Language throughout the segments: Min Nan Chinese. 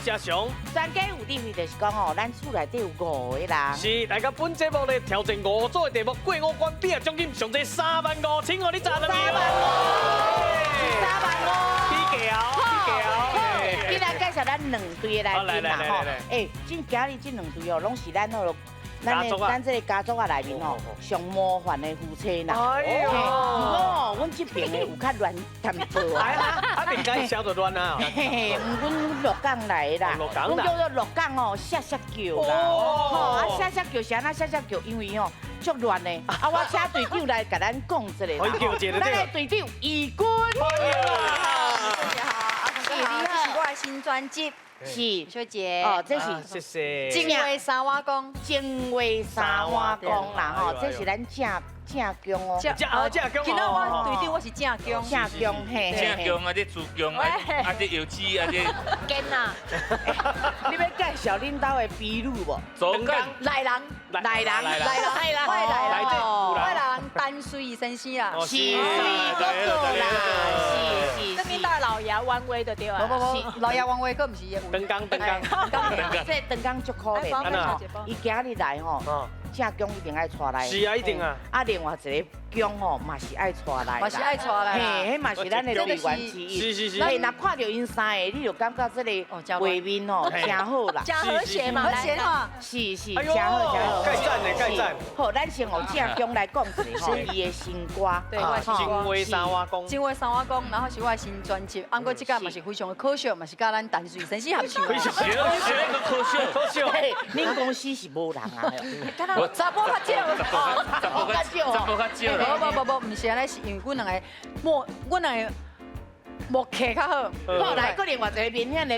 是阿雄。全家有智慧就是講哦，咱厝內底有五個人。是，大家本節目咧挑戰五組的題目，過五關變獎金上濟3萬5千，予你賺兩三萬五，3萬5。比價哦，比價哦。今仔介紹咱兩隊的來賓啦吼，欸，這今日這兩隊哦，攏是咱彼个咱的咱這个家族仔內面吼，上模範的夫妻啦。哎呦，毋過吼，阮這邊的有較亂淡薄啊。啊，別介紹就亂啊。嘿嘿，阮鹿港來的啦，阮叫做鹿港哦，摔摔叫啦。吼，啊，摔摔叫是按怎摔摔叫？因為吼足亂的。啊，我請隊長來共咱講一下啦。咱的隊長怡君。歡迎啊！大家好，阿雄哥好，這是我的新專輯。是小姐，哦，這是謝謝。情話三碗公，情話三碗公啦吼，這是咱正正宮哦。正正宮。今仔我隊長我是正宮。正宮嘿。正宮啊，這主宮啊，啊這腰子啊這。堅啊！你欲介紹恁兜的婢女無？左干。內人。內人，內人，我的內人，我內人淡水先生啦。是水哥哥啦，是是。這邊大老爺彎威的對啊。無無無，老爺彎威閣毋是。長工長工。這長工足可憐的，伊今日來吼，正宮一定愛帶來。是啊，一定啊。啊，另外一個宮吼嘛是愛帶來。嘛是愛帶來。嘿，彼嘛是咱的隊員之一。是是是。嘿，若看著𪜶三个，你就感覺這个畫面吼誠好啦。誠和諧嘛，和諧哈。是是，誠好誠好。蓋讚的蓋讚。好，咱先予正宮來講一下吼，伊的新歌。對，情話三碗公。情話三碗公，然後是我的新專輯，啊，毋過這個嘛是非常的可惜，嘛是佮咱淡水先生合唱。非常可惜，可惜。恁公司是無人啊？查埔較少，查埔較少，查埔較少。無無無無，毋是按呢，是因為阮兩个默，阮兩个默契較好。好，來，閣另外一个明顯的。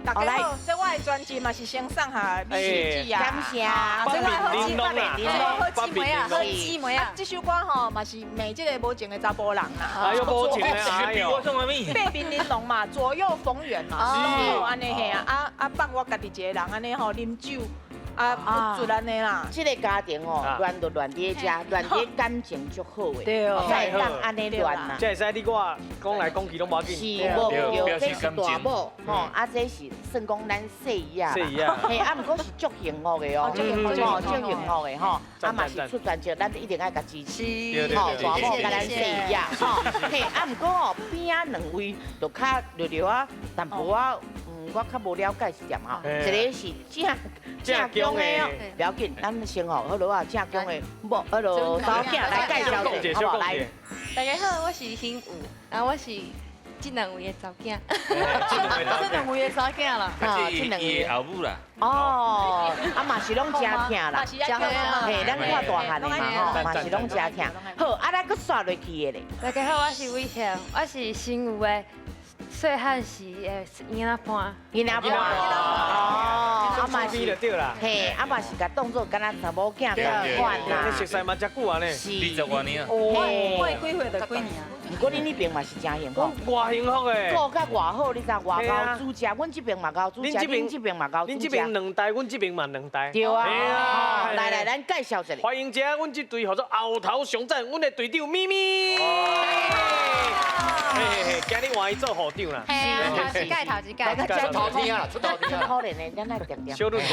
大家好，這我的專輯嘛是先送予美食姐啊，感謝。這我好姊妹，這我好姊妹啊，好姊妹啊。這首歌吼嘛是罵這个無情的查埔人啦。哎呦，無情的，哎呦。八面玲瓏嘛，左右逢源嘛，是按呢嘿啊，啊啊放我家己一个人按呢吼啉酒。啊，不足按呢啦。這个家庭哦，亂就亂佇遮，亂佇感情足好的，才會當按呢亂啦。這會使你我講來講去攏無要緊。是無對，這是大某吼，啊這是算講咱細姨仔。細姨仔。嘿，啊毋過是足幸福的哦，足幸福的吼，啊嘛是出專輯，咱一定愛共支持。吼，大某佮咱細姨仔，吼，嘿，啊毋過吼邊仔兩位就較略略仔淡薄仔。我較無了解是點吼，一个是正正宮的哦，不要緊，咱先吼好落啊，正宮的某，彼落查某囝來介紹者，好無？來，大家好，我是興武，然後我是這兩位的查某囝。這兩位的查某囝啦，啊，這兩位後母啦。哦，啊嘛是攏誠疼啦，嘿，咱看大漢的嘛吼，嘛是攏誠疼。好，啊，咱閣煞落去的咧。大家好，我是偉賢，我是新有的。細漢時的囡仔伴，囡仔伴，哦，啊嘛是，嘿，啊嘛是共當做敢若查某囝仝款啦。你熟似嘛遮久啊呢？是。20外年啊。我幾歲就幾年啊？毋過恁彼邊嘛是誠幸福。偌幸福的。顧甲偌好，你知偌𠢕煮食，阮這邊嘛𠢕煮食，恁這邊嘛𠢕煮食。恁這邊兩代，阮這邊嘛兩代。對啊。來來，咱介紹一下。歡迎一下，阮這隊號做後頭上讚，阮的隊長咪咪。嘿嘿嘿，今日換伊做戶長啦。嘿啊，頭一屆，頭一屆。出頭天啊，出頭天。可憐的，咱來恬恬。小女者。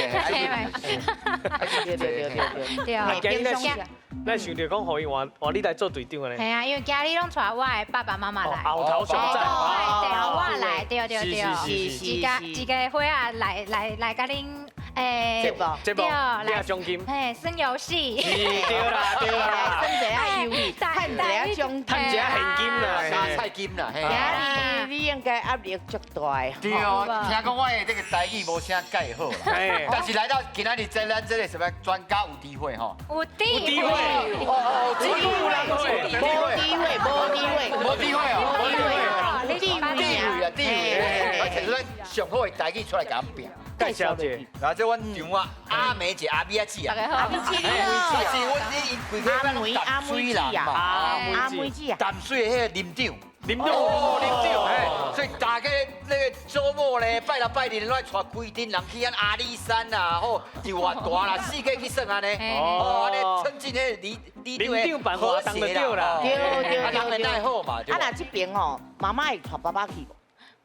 對對對對對。對。今日咱想著講，予伊換換你來做隊長咧。嘿啊，因為今日攏帶我的爸爸媽媽來。後頭上讚。對，我來，對對對。是一家一个伙仔來來來，共恁。欸，這部，對，獎金，嘿，耍遊戲，對啦對啦，耍一下遊戲，趁一下獎趁一下現金啦，沙菜金啦，今日你應該壓力足大。對哦，聽講我的這個台語無啥蓋好啦，但是來到今仔日這咱這个什麼專家有智慧吼，有智慧，哦哦，智慧，無智慧，無智慧，無智慧哦，無智慧，智慧啊，智慧，而且咱上好的台語出來共咱拼。介紹者，然後這阮丈啊，阿梅姐、阿美仔姊啊，大家好，阿美姊，但是阮你𪜶規家咱攏淡水人嘛，阿妹姊啊，淡水的彼个林長，林長，哦，林長，嘿，所以大家那个週末咧，拜六拜日攏愛帶規陣人去遐阿里山啊，吼，就偌大啦，四界去耍按呢，哦，按呢趁進彼个里林長辦活動就對啦，對對對，啊，人會耐好嘛，啊，若這邊吼，媽媽會帶爸爸去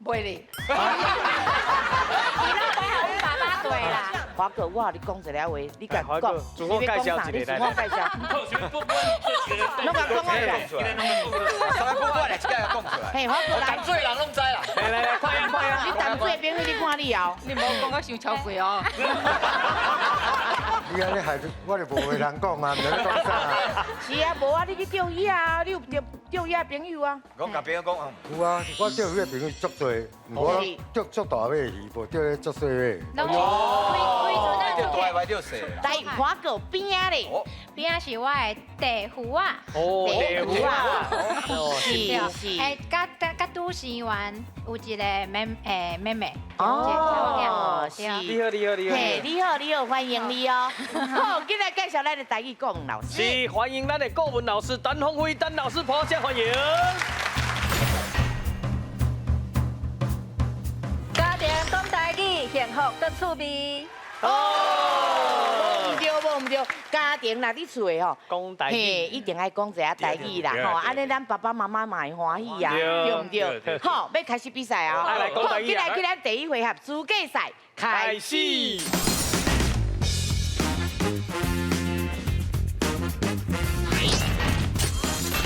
無？袂咧。你拢袂予阮爸爸对啦。华哥，我予你讲一个话，你共讲，自我介绍一下，你自我介绍。拢共讲出来。嘿，华哥来。淡水人拢知啦。来来来，快啊快啊！你淡水的朋友，你看你哦。你莫讲甲伤超过哦。你按呢害我就无话通讲啊，毋知咧讲啥。是啊，无啊，你去钓鱼啊，你有钓钓鱼的朋友啊？讲共朋友讲啊。有啊，我钓鱼的朋友足济，毋过钓足大尾的鱼，无钓咧足细尾。钓大尾钓细。来，华哥边仔咧？边仔是我的弟妇仔。哦，弟妇仔。是是。欸，佮佮拄生完有一个妹欸妹妹。哦，是。你好，你好，你好。嘿，你好，你好，欢迎你哦。好，今日介绍咱的台语国文老师。是，欢迎咱的国文老师陈凤飞陈老师，拍掌欢迎。家庭讲台语，幸福阁趣味。哦，无毋对，无毋对，家庭若伫厝的吼，讲台语，嘿，一定爱讲一下台语啦，吼，按呢咱爸爸妈妈嘛会欢喜啊，对毋对？好，欲开始比赛啊！好，进来去咱第一回合资格赛开始。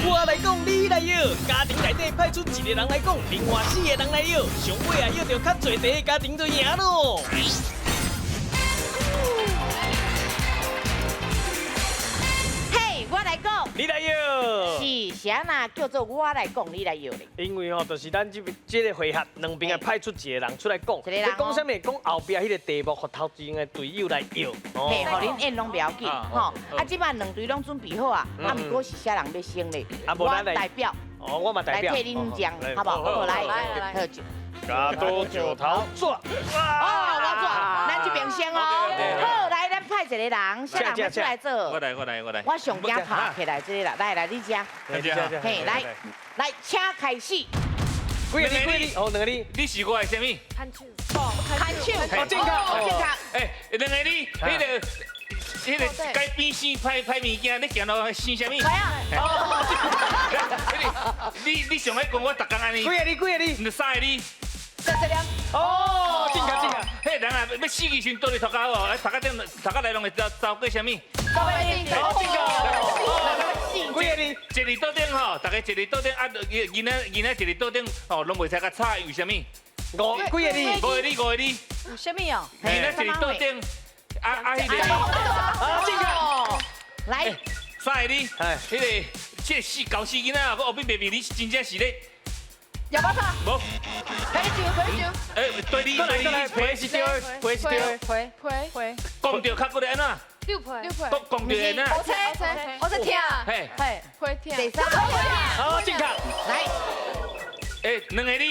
我来讲，你来摇，家庭内底派出一个人来讲，另外四个人来摇，上尾啊摇著较济题的家庭就赢咯。嘿，我来讲，你来摇，是啥呐？叫做我来讲，你来摇咧。因为吼，就是咱这这个回合，两边啊派出一个人出来讲，你讲啥物？讲后壁彼个题目，予头前的队友来摇。嘿，予恁演拢袂要紧，吼。啊，这摆两队拢准备好啊，啊，毋过是啥人欲先咧？我代表。哦，我嘛代表。来替恁讲，好不好？好，来，好。剪刀石头纸。哦，我纸，咱这边先哦。好，来，咱派一个人，啥人欲出来做？我来，我来，我来。我上惊拍起来这个啦，来来，你遮。嘿，来，来，请开始。几个字？几个字？哦，两个字。你是我的啥物？牵手。牵手。哦，正确，正确。欸，两个字，彼个街边生歹歹物件，你行路生啥物？哦。你上爱讲我逐工按呢？几个字？几个字？毋是三个字。三十两。哦，正确正确。彼人啊，欲死的时阵倒伫涂跤哦，啊，涂跤顶涂跤内拢会走走过啥物？走过哦，正确。几个字？一日桌顶吼，逐家一日桌顶啊，囡仔囡仔一日桌顶吼，拢袂使较吵，为啥物？五几个字？五个字，五个字。有啥物哦？囡仔一日桌顶，啊啊，彼个。啊，正确。来，三个字。彼个，这个死猴死囡仔，我后壁袂袂，你真正是咧。哑巴叉。无。啤酒，啤酒。欸，对你，对你，皮是对的，皮是对的。皮皮皮。讲著较过来按怎？六皮，六皮。讲讲著按怎？火车，火车听。嘿。嘿，皮听。第三。好，正确。来。欸，两个字。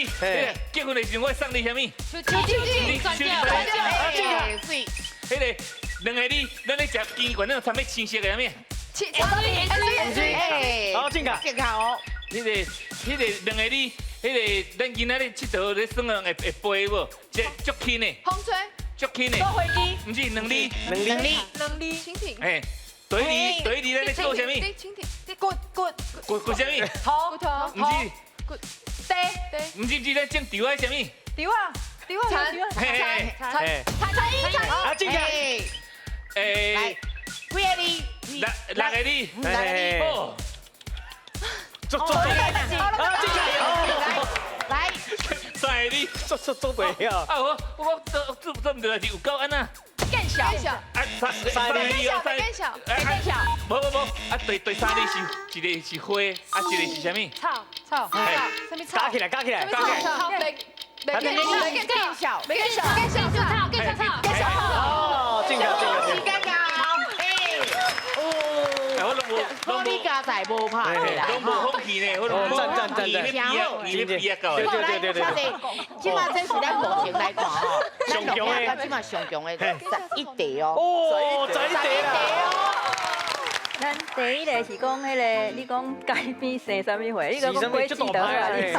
结婚的时阵我送你啥物？手手指，钻戒。啊，正确。彼个两个字，咱咧食鸡冠，那种掺欲青色的啥物？青水，水。好，正确。正确哦。彼个，彼个两个字。彼个咱囡仔咧𨑨迌咧耍啊，会会飞无？这足轻的。风吹。足轻的。坐飞机。毋是两字。两字。两字。蜻蜓。嘿，对字对字，咱咧做啥物？蜻蜓。骨骨。骨骨啥物？头。骨头。毋是。骨。地地。毋是毋是，咱种稻仔啥物？稻仔。稻仔。蚕。蚕。蚕。蚕。蚕。啊，正确。欸。来，几个字？六个字。六个字。哦。做做做。啊，正确。来，三个字，做做做袂晓。啊，我我做做做毋对，是有够按怎？更小。啊，三三个字哦，更小，更小。无无无，啊，第第三个是一个是花，啊，一个是啥物？草草。啥物草？加起来，加起来，加起来。草。更小，更小，更小草，更小草，更小草。哦，正确，正确。时间到，哎，哦。我你家在无拍啦，拢无放弃呢，我拢赞赞赞赞，你咧比啊到对对对对对。这马这是咱目前来看吼，咱录影到这马上强的11题哦。哦，11题啦。咱第一个是讲彼个，你讲街边生啥物花？你讲果子就好啊，你啊，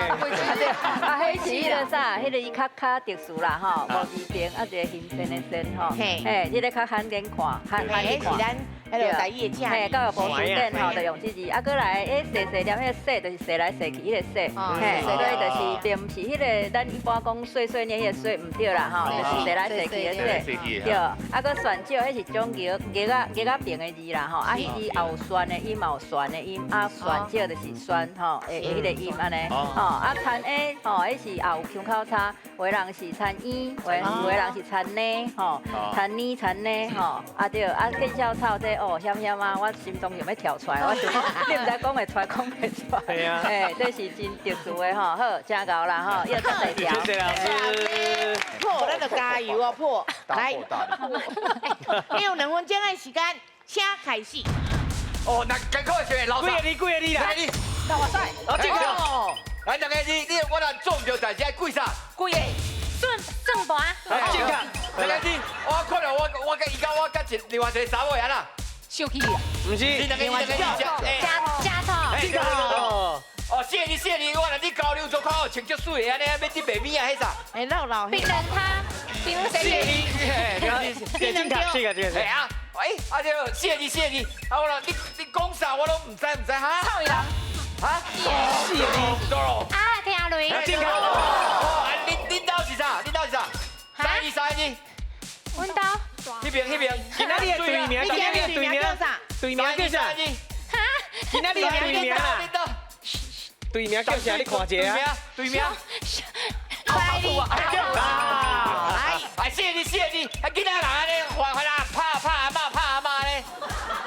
彼是彼个啥？彼个伊较较特殊啦吼，无字边啊，一个形变的线吼，嘿，这个较罕见看，罕见看。彼是咱彼个台语的正。嘿，教育部词典吼，就用这字。啊，阁来，彼细细念彼个细，就是细来细去彼个细，嘿，所以就是并毋是彼个咱一般讲碎碎念彼个碎，毋对啦吼，就是细来细去的细。对，啊，阁旋少，彼是种玉玉仔玉仔平的字啦吼，啊，彼字也有旋的音，嘛有旋的音，啊，旋少就是旋吼，的彼个音按呢，吼，啊，田下吼，彼是也有腔口差，有的人是田婴，有的人是田呢，吼，田呢田呢，吼，啊对，啊见笑草这哦，险险啊，我心中想欲跳出来，我想你毋知讲会出来，讲袂出来，对啊，哎，这是真特殊的吼，好，真𠢕啦吼，要再条。谢谢老师。破，咱就加油哦，破，来，你有2分钟的时间，请开始。哦，那艰苦的时老几个字，几个字啦？那哇塞，哦，这个。来，两个字，你我若做毋著代志，爱跪啥？跪个。算算盘。这个。两个字，我看了我佮伊讲我佮一另外一个查某安怎？生气。毋是。两个字，两个字，加加醋。这个。哦，谢你谢你，我若你交流做较好，穿足水的按呢，欲得卖物啊，彼啥？哎，老老。冰人汤，冰谢你，这个这个这个。哎啊，哎，啊对，谢你谢你，啊我你你讲啥我拢毋知毋知哈？臭人。哈？谢你。多咯。啊，听雷。这个。哦，啊，恁兜是啥？恁兜是啥？三二三二。阮兜。彼边彼边。今仔日的队名，今仔日的队名叫啥？队名叫啥？哈？今仔日的队名啊？队名叫啥？你看一下啊。队名。拜你。啊！哎，谢你谢你，啊，囡仔人按呢，烦烦啊，拍拍阿嬷，拍阿嬷呢。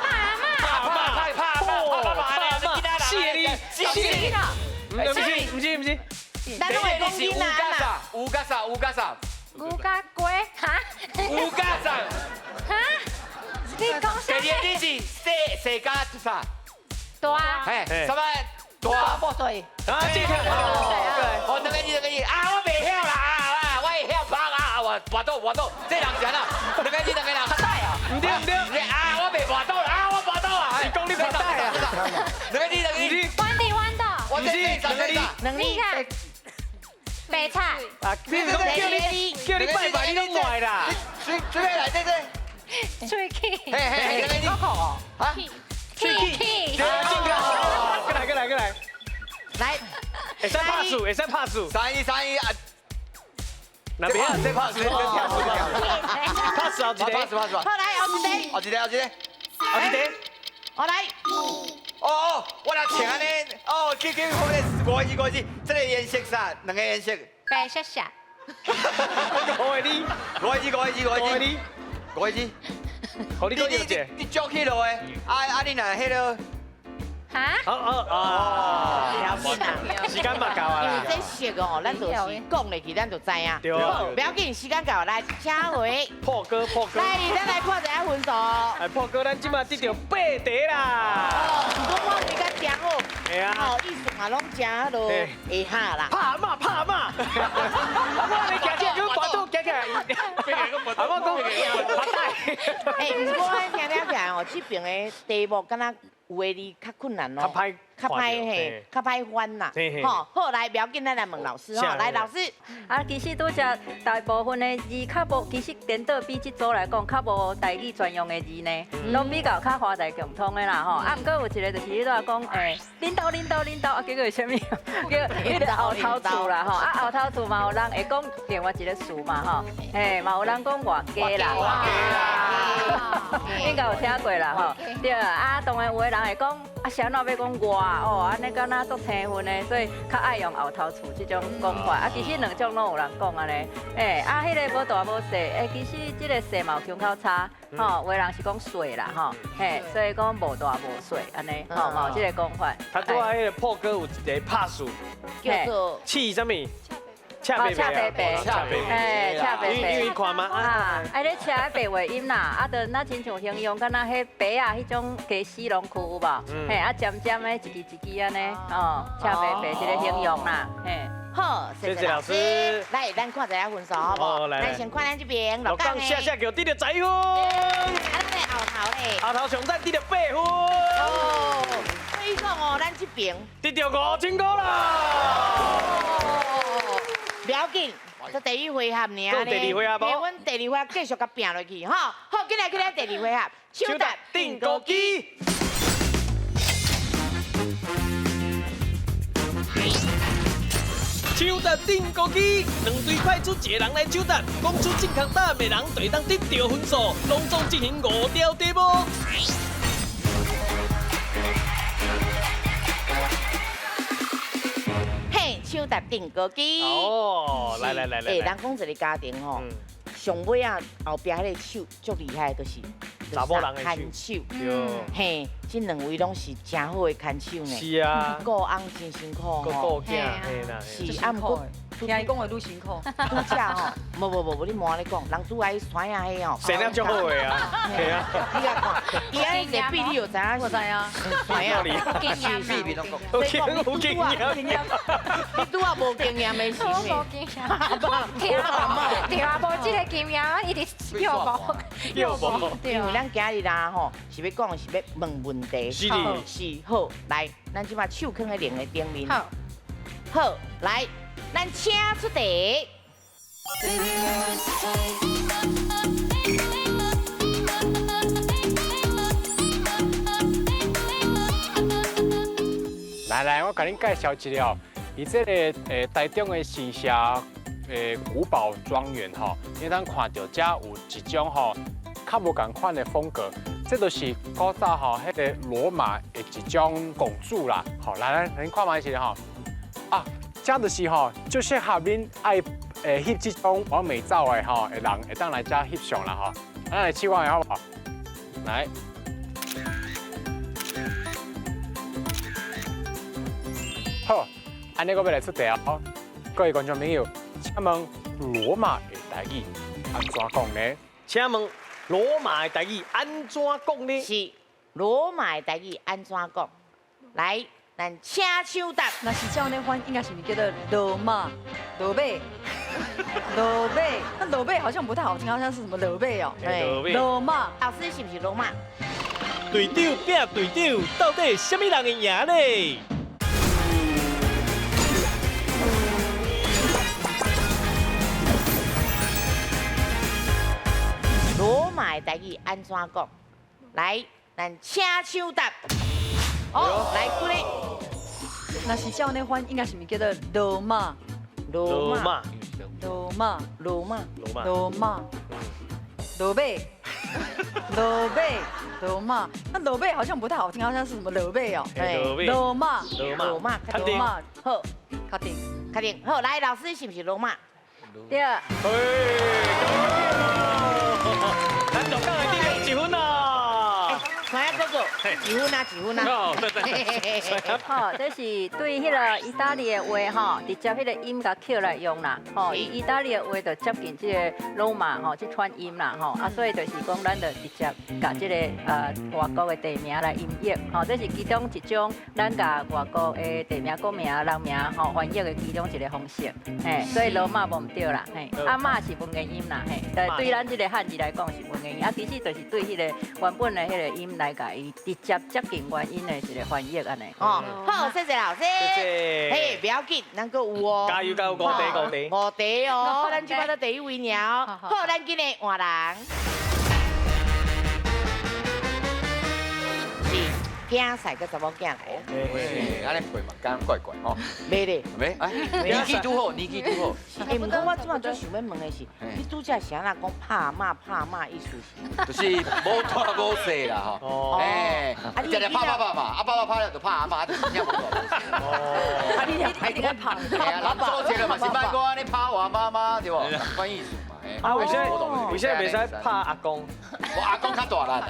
拍阿嬷。拍阿嬷，拍拍阿嬷，拍阿嬷，囡仔人。谢你，谢你。毋是毋是毋是。咱拢会讲囡仔嘛。有甲啥？有甲啥？牛甲鸡哈？有甲啥？哈？你讲啥？第二个字是细细加啥？大。嘿，什么？大。无对。啊，这个。哦，两个字两个字啊，我袂晓啦啊，我会晓拍啊，我跋倒跋倒，这人是按怎？两个字两个人。毋对毋对。啊，我袂跋倒啦，啊，我跋倒啊。你讲你跋倒啊？两个字两个字。弯地弯倒。我这两个字。两个字。白菜。啊，你讲叫你叫你拜拜，你拢坏啦。随随便来，这这。喙齿。嘿嘿，两个字。啊？齿齿。过来过来过来。来。会使拍数，会使拍数。三一三一啊。那边这拍数，这拍数，拍数后一个。拍数拍数。好来，后一个。后一个后一个。后一个。我来。哦哦，我来穿按呢，哦，去去，我咧五个字五个字，这个颜色啥？两个颜色。白色色。五个字。五个字五个字五个字。五个字。好，你讲一个。你足起落的，啊啊，你若彼个。哈？哦哦哦，时间嘛够啊啦。因为这色哦，咱就是讲落去，咱就知影。对啊。不要紧，时间到，来，请回。破哥破哥。来，咱来看一下分数。哎，破哥，咱这马得著8题啦。哦，毋过我比较真好。系啊。哦，意思嘛拢真彼落会下啦。拍骂拍骂。阿妈，你行这个跋倒行起来。阿妈讲跋倒。哎，毋过我听了起来哦，这边的题目敢若。有的字较困难哦，较歹，较歹嘿，较歹翻啦。吼，好来，不要紧，咱来问老师吼。来，老师。啊，其实拄则大部分的字较无，其实颠倒比这组来讲，较无台语专用的字呢，拢比较较华台共通的啦吼。啊，毋过有一个就是你拄仔讲，欸，恁兜恁兜恁兜，啊，结果是啥物？叫彼个后头厝啦吼。啊，后头厝嘛有人会讲另外一个词嘛吼，嘿，嘛有人讲外家啦。外家啦。应该有听过啦吼。对啊，当然有的人会讲，啊，是按怎欲讲外哦，按呢敢若足生分的，所以较爱用后头厝这种讲法。啊，其实两种拢有人讲按呢。欸，啊，彼个无大无细，欸，其实这个细嘛有腔口差，吼，有的人是讲细啦，吼，嘿，所以讲无大无细按呢，吼，嘛有这个讲法。他拄仔彼个破哥有一个拍数，叫做刺啥物？赤白白，赤白白，哎，赤白白。因为看嘛啊，啊咧赤的白话音啦，啊，就若亲像形容，敢若彼白啊，彼种鸡丝龙区有无？嘿，啊尖尖的，一支一支按呢，哦，赤白白这个形容啦，嘿。好，谢谢老师。来，咱看一下分数好不好？来，先看咱这边，鹿港下下叫得到10分。啊，咱后头咧，后头上赞得到8分。哦，所以讲哦，咱这边得到5000块啦。不要紧，这第一回合尔呢。第二回合无？阮第二回合继续共拼落去，吼。好，今日去咱第二回合，抢答定高机。抢答定高机，两队派出一个人来抢答，讲出正确答案的人就会当得到分数，拢总进行5条题目。嘿，抢答定高机。哦，来来来来。欸，人讲一个家庭吼，上尾啊后壁彼个手足厉害，就是查某人的牵手。嘿，这两位拢是真好的牵手呢。是啊。顾翁真辛苦吼。顾囝，嘿啦。是啊，毋过听伊讲话愈辛苦。拄则吼，无无无无，你莫按呢讲，人拄爱甩啊彼吼。生了足好的啊。嘿啊。你甲看，伊按呢坐比你有知影？我知影。知影。是比拢讲。有经验，你拄仔无经验的时。我无经验。对啊，对啊，无这个经验，一直叫无，叫无。因为咱今日啦吼，是欲讲是欲问问题。是是好，来，咱这摆手囥佇铃的顶面。好。好，来，咱请出题。来来，我共恁介绍一下哦，伊这个台中的新社古堡庄园吼，你通看到遮有一种吼较无仝款的风格，这就是古早吼彼个罗马的一种拱柱啦。好，来来，恁看觅一下吼，啊，这就是吼，就适合恁爱翕这种完美照的吼的人，会当来遮翕相啦吼。咱来试看下好无？来。好，按呢我欲来出题哦。各位观众朋友，请问罗马的台语按怎讲呢？请问罗马的台语按怎讲呢？是罗马的台语按怎讲？来，咱请抢答。若是照呢翻，应该是毋是叫做罗马、罗马、罗马？那罗马好像不太好听，好像是什么罗马哦？对，罗马。老师是毋是罗马？队长拼队长，到底啥物人会赢呢？罗马的台语按怎讲？来，咱请抢答。哦，来，鼓励。若是照呢翻，应该是毋是叫做罗马？罗马，罗马，罗马，罗马，罗马，罗马，罗马。那罗马好像不太好听，好像是什么罗马哦？罗马，罗马，罗马，好，确定，确定。好，来，老师是毋是罗马？对。咱就讲会得1分啦。传哥哥，1分啊，1分啊。吼，这是对彼个意大利的话吼，直接彼个音共捡来用啦。吼，意大利的话就接近这个罗马吼，这串音啦吼，啊，所以就是讲咱就直接共这个外国的地名来音译。吼，这是其中一种咱共外国的地名、国名、人名吼翻译的其中一个方式。嘿，所以罗马无毋对啦，嘿，啊马是文言音啦，嘿，但对咱这个汉字来讲是文言音，啊，其实就是对彼个原本的彼个音来共伊直接接近原音的一个翻译按呢。哦，好，谢谢老师。谢谢。嘿，不要紧，咱阁有哦。加油加油，5题5题。5题哦，咱这摆都第一位尔。好，咱今日换人。是。囝婿佮查某囝来啊！嘿，按呢配嘛，敢怪怪吼。袂咧，袂，哎，年纪拄好，年纪拄好。欸，毋过我这摆足想欲问的是，你拄才是按怎讲拍骂拍骂意思是？就是无大无小啦吼。哎，常常拍拍拍嘛，啊拍拍拍了就拍阿妈，就真正无大无小。哦，啊你一定爱拍。嘿啊，人做这个嘛是莫讲按呢拍我妈妈对无？关意思嘛。啊，为啥为啥袂使拍阿公？我阿公较大啦，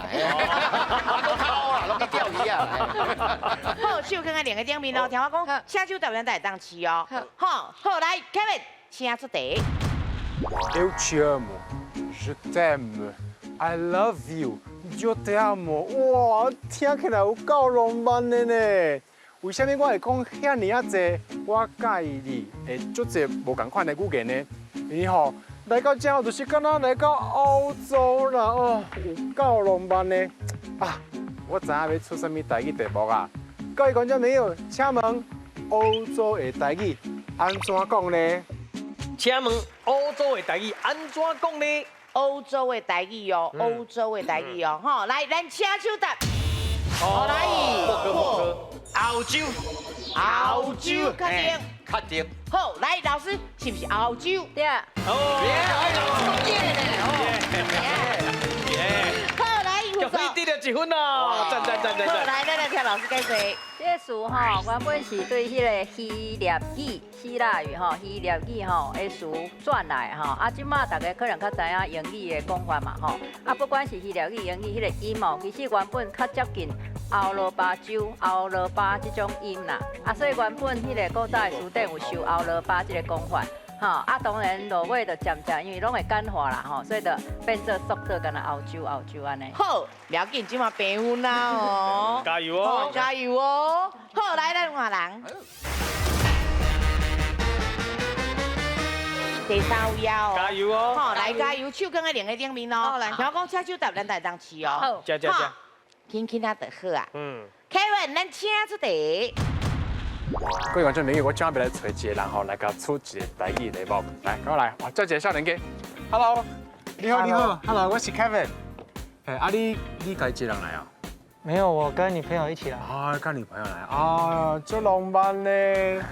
阿公较老啦，拢去钓鱼啊。好，手放在两个顶面哦，听我讲，请手台湾才会当试哦。好，好来，Kevin，请出题。 Eu te amo, je t'aime, I love you, yo te amo。哇，听起来有够浪漫的呢。为啥物我会讲遐尔仔济？我佮意你，会足济无仝款的语言呢？因为吼，来到遮就是敢若来到欧洲啦，哦，有够浪漫的啊！我知影欲出啥物台语题目啊？各位观众朋友，请问欧洲的台语按怎讲呢？请问欧洲的台语按怎讲呢？欧洲的台语哦，欧洲的台语哦，吼，来，咱请手答。好来，欧洲，欧洲，确定，确定。好，来，老师是不是欧洲？对。哦，好，来，恭喜得了一分哦，赞赞赞赞赞。来，咱来听老师解说。这个词吼，原本是对彼个希腊语、希腊语吼、希腊语吼的词转来吼。啊，这马大家可能较知影英语的讲法嘛吼。啊，不管是希腊语、英语，彼个音哦，其实原本较接近欧罗巴洲、欧罗巴这种音啦。啊，所以原本彼个古早的词典有收欧罗巴这个讲法。吼，啊，当然落尾就渐渐，因为拢会简化啦，吼，所以就变做缩做干焦欧洲、欧洲按呢。好，不要紧，这马平分啦哦。加油哦！加油哦！好，来，咱换人。第三位啊！加油哦！好，来加油，手放在两个顶面哦。来，听讲请手答，咱来当试哦。好，加加加。轻轻啊就好啊。嗯。Kevin，咱请出题。各位观众朋友，我准备来找一个人吼，来共出一个台语题目。来，跟我来，哇，这一个少年家，Hello，你好，你好，Hello，我是 Kevin。哎，啊你家己一个人来啊？没有，我跟女朋友一起来。啊，跟女朋友来啊，足浪漫呢。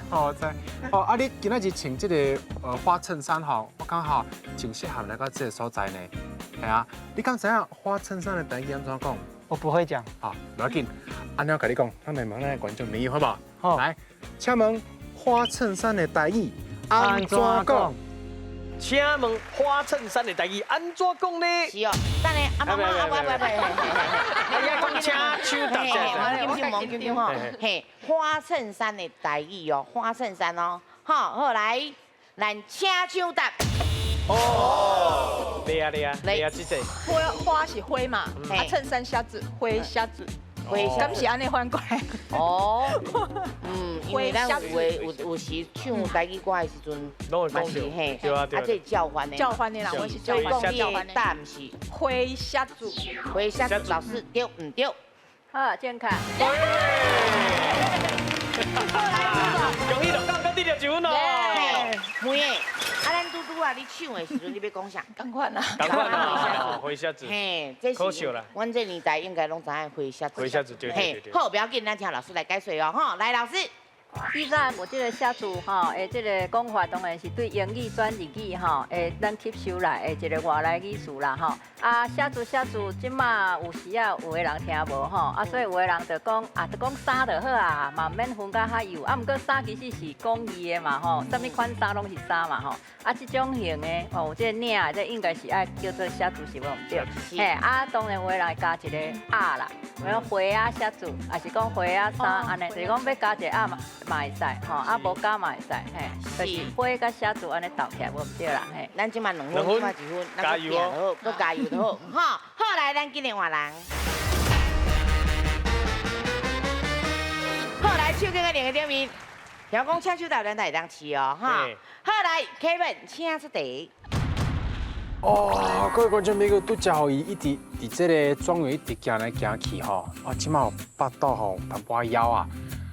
哦，知。哦，啊你今仔日穿这个花衬衫吼，我感觉真适合来到这个所在呢。系啊，你敢知影花衬衫的台语按怎讲？我不会讲。好，不要紧，按怎共你讲，咱来问咱的观众朋友好不好？好，来，请问花衬衫的台语按怎讲？请问花衬衫的台语按怎讲呢？是哦，等下阿妈妈阿喂喂喂，哎呀，讲请手答者，紧张莫紧张吼，嘿，花衬衫的台语哦，花衬衫哦，好，好来，咱请手答。哦，对啊对啊，对啊，这个花花是花嘛，啊衬衫写字花写字。敢是按呢翻过来？哦，嗯，因为咱有的有时唱台语歌的时阵，嘛是嘿，啊这叫唤的，叫唤的啦，我是叫唤。叫唤的。答毋是花写字，花写字，老师对毋对？好，正确。恭喜鹿港阁得了一分哦。妹的，啊，咱拄拄啊，你唱的时阵，你欲讲啥？仝款啊，仝款啊，花写字。嘿，这是阮这年代应该拢知影花写字。花写字，对对对。好，不要紧，咱请老师来解说哦，吼，来，老师。以前有这个写字吼，的这个讲法当然是对英语转日语吼，会咱吸收来的一个外来语词啦吼。啊，写字写字，这马有时啊有的人听无吼，啊，所以有的人就讲啊，就讲衫就好啊，嘛毋免分甲较幼。啊，毋过衫其实是广义的嘛吼，啥物款衫拢是衫嘛吼。啊，这种型的哦，这个领这应该是爱叫做写字是无毋对。嘿，啊，当然有的人会加一个仔啦，有花仔写字，也是讲花仔衫按呢，就是讲欲加一个仔嘛。嘛会使吼，啊无加嘛会使，嘿，就是花佮写字按呢斗起来无毋对啦，嘿。咱这马两分，这马一分，加油哦，阁加油就好，哈。好，来，咱今日换人。好，来，手机个两个顶面，听讲请手到咱才会当试哦，哈。好，来，Kevin，请出题。哦，各位观众朋友，拄才予伊一直伫这个庄园一直行来行去吼，啊，这马有腹肚吼淡薄仔枵啊，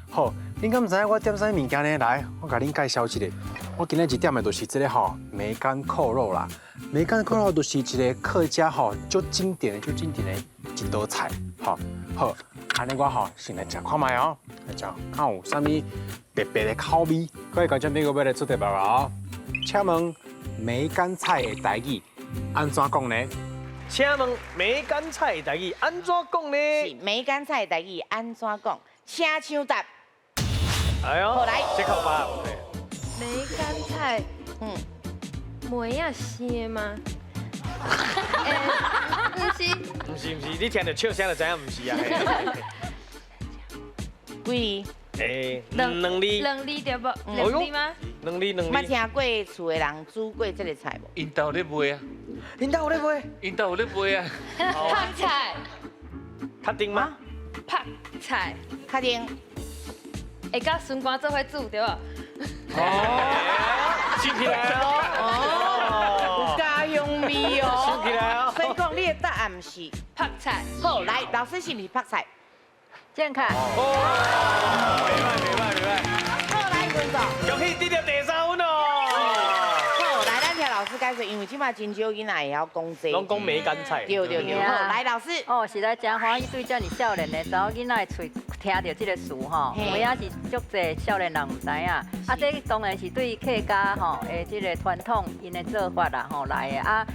好。恁敢知影我点啥物件呢？来，我共恁介绍一下。我今仔日点的就是这个吼梅干扣肉啦。梅干扣肉就是一个客家吼足经典的、足经典的一道菜。好，好，按呢我吼先来食看觅哦，来食看有啥物特别的口味。各位观众朋友，欲来出题目哦。请问梅干菜的台语按怎讲呢？请问梅干菜的台语按怎讲呢？是梅干菜的台语按怎讲？请抢答。哎呦，来，这口吧。梅干菜，嗯，梅仔生吗？毋是，毋是毋是，你听著笑声就知影毋是啊。几？哎，两字。两字对无？两字吗？两字两字。捌听过厝的人煮过这个菜无？𪜶兜有咧卖啊？𪜶兜有咧卖？𪜶兜有咧卖啊？泡菜。确定吗？泡菜。确定。会佮笋干做伙煮对无？哦，收起来哦！哦，有家乡味哦。收起来哦。所以讲你的答案是泡菜。好，来，老师是毋是泡菜？正确。哦，袂䆀袂䆀袂䆀。好，来，文总。恭喜得到第三分哦。好，来，咱听老师解解说，因为这马真少囡仔会晓讲这。拢讲梅干菜。对对对，好，来老师。哦，实在真欢喜，对遮尔少年的查某囡仔的喙听著这个词吼，有影是足济少年人毋知影。啊，这当然是对客家吼的这个传统𪜶的做法啦吼来的啊。